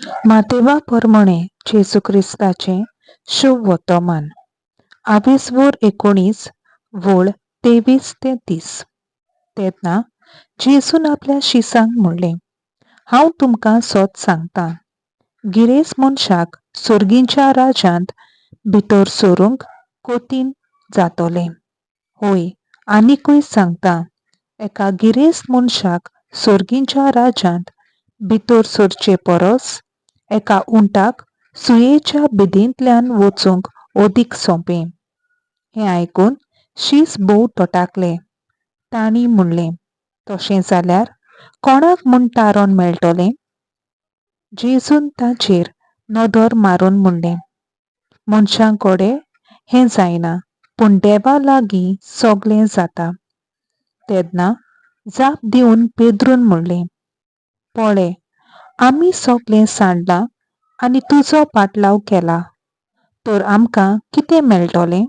मातेवा परमणे जेजू क्रिस्ताचें शुभ वर्तमान आवेसवोर 19 वळ 23 ते 30. तेन्ना जेजून आपल्या शिसांक म्हणलें, हांव तुमकां सत सांगता, गिरेस्त मनशाक सर्गीच्या राज्यांत भितर सरूंक कठीण जातलें. हय, आनिकूय सांगता, एका गिरेस्त मनशाक सर्गीच्या राज्यांत भितर सरचे परस एका उंटाक सुयेच्या बिदींतल्यान वचूंक अदीक सोंपें. हें आयकून शीस भोव तटाकले. तांणी म्हणलें, तशें जाल्यार कोणाक म्हूण तारण मेळटलें? जेजून ताचेर नदर मारून म्हणलें, मनशां कडेन हें जायना, पूण देवा लागीं सगलें जाता. तेन्ना जाप दिवन पेद्रून म्हणलें, पळय, आमी सगलें सांडलां आनी तुजो पाटलाव केला, तर आमकां कितें मेळटलें?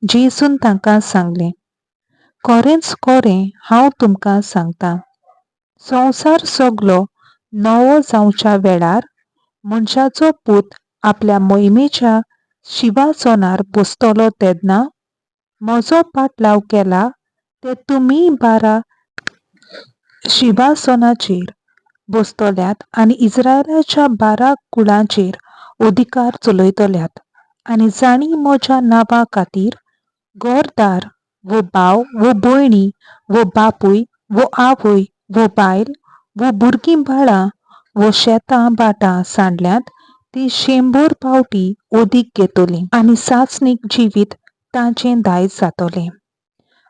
जेजून तांकां सांगलें, खरेंच खरें हांव तुमकां सांगता, संवसार सगलो नवो जावच्या वेळार मनशाचो पूत आपल्या मोहिमेच्या शिवासनार बसतलो तेन्ना म्हजो पाटलाव केला ते तुमी 12 शिवासनाचेर बसतल्यात आनी इस्रायलाच्या 12 कुळांचेर अधिकार चलयतल्यात. आनी जांणी म्हज्या नांवा खातीर घरदार वो भाव वो भयणी वो बापूय वो आवय वो बायल वो भुरगीं बाळां वो शेतां भाटां सांडल्यांत ती 100 पावटी अदीक घेतली आनी सासणीक जिवीत तांचें दायज जातलें.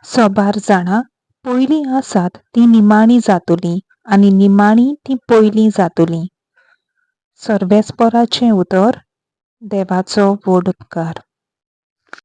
सबार जाणां पयलीं आसात ती निमाणी जातली आनी निमाणी ती पयलीं जातली. सर्वेस्पराचें उतर. देवाचो व्हड उपकार.